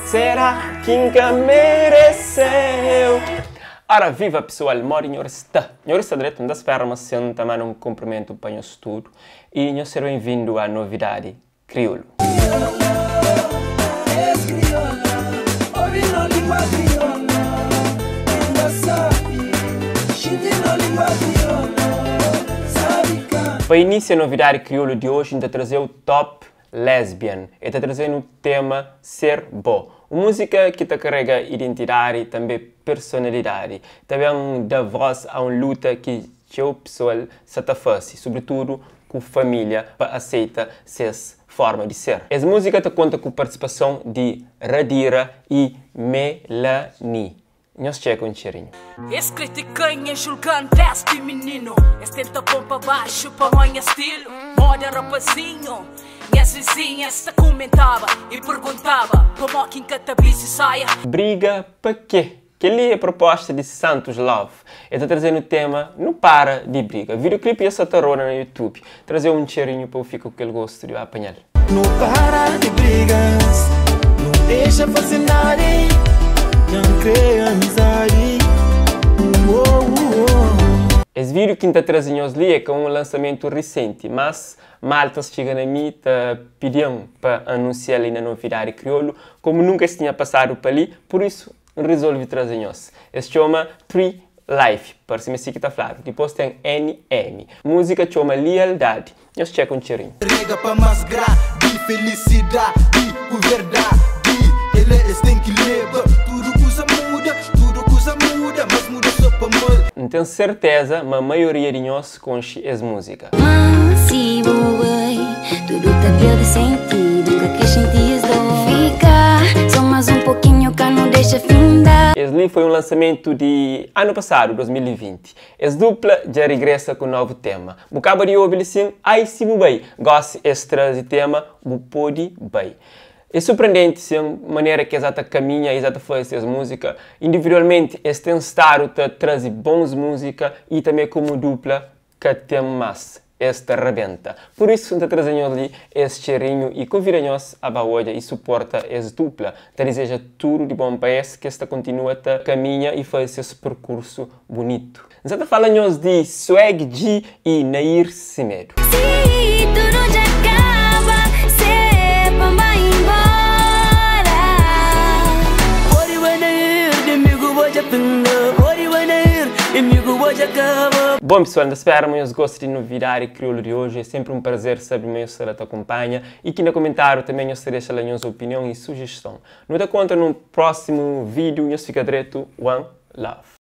Será ki N ka mereseu? Ora viva pesoal, modi nhor sta? Nhor sta dretu? N ta spera ma sin. N ta manda un kunprimentu pa nhos tudu y nhos ser ben-vindu a Novidadi Kriolu. Pa inisia Novidadi Kriolu di oji N ta traze-u Top Lesbian. E ta traze-nu tema Ser Bo. Un múzika ki ta karega identidadi tanbe personalidadi. Ta ben da vós a un luta ki txeu pesoal sa ta fase, sobritudu ku família, pa aseita ses forma di ser. Es múzika ta konta ku partisipason di Radira y Melanie. Nhos txeka un txerinhu. Es kritika-m es julga-m desdi mininu. Es tenta pô-m pa baxu pamó nha stilu. Moda rapazinhu, nhas vizinhas ta kumentaba i perguntaba pamó ki N ka ta bisti saia. Briga pa kê? Kel-li é proposta di Santos Love. El ta traze-nu tema Nu para di briga. Videoclip dja sta ta roda na YouTube. Traze un txerinhu pa bu fika ku kel gostu di ba panha-l. Nu para di brigas, nu dexa faze nada Nha N kre amizadi, uh-oh-uh-oh. Es vídiu ki N ta traze nhos li é ka un lansamentu risenti, mas maltas txiga na mi ta pidi-m pa anunsia-l li na Novidadi Kriolu, komu nunka es tinha pasadu pa li, pur isu N rizolve traze nhos. Es txoma Tree Life, parse ma é si ki ta fladu. Dipôs ten NM. Múzika txoma Lialdadi. Nhos txeka un txerinhu. Rega pa más gra di felisidadi ku verdadi el é es ten ki leba tudu kuza muda tudu kuza muda mas muda so pa mal. N ten serteza ma maioria di nhos konxe es múzika. Ma si bu bai, tudu ta perde sentidu N ka kre xinti es dor Fika so más un pokinhu ka nu dexa finda. Es li foi un lansamentu di anu pasadu, 2020. Es dupla dja rigresa ku novu tema. Bu kaba di obi li sin, Ai si bu bai. Gosi es traze tema Bu pode bai. É surprendenti sin manera ki es ata kaminha, es ata faze ses múzika. Individualmenti es ten stadu ta traze bons múzika y tanbe komu dupla ka ten más, es ta rabenta. Pur isu N ta traze nhos li es txerinhu y konvida nhos a ba odja y suporta es dupla. N ta dizeja tudu di bon pa es, ki es ta kontinua ta kaminha y faze ses perkursu bunitu. N sa ta fala nhos di Swag G y Nair Semedo. Si tudu dja kaba, se pa N bai inbora. Pode bai Nair, di mi ku bo dja finda. Pode bai Nair, di mi ku bo dja kaba. Bon pesoal, N ta spera ma nhos gosta di novidadi kriolu di oji. É senpri un prazer sabe ma nhos sta la ta kunpanha y ki na komentariu tanbe nhos ta dexa la nhos opinion y sujeston. Nu ta kontra nun prósimu vídiu. Nhos fika dretu. One love.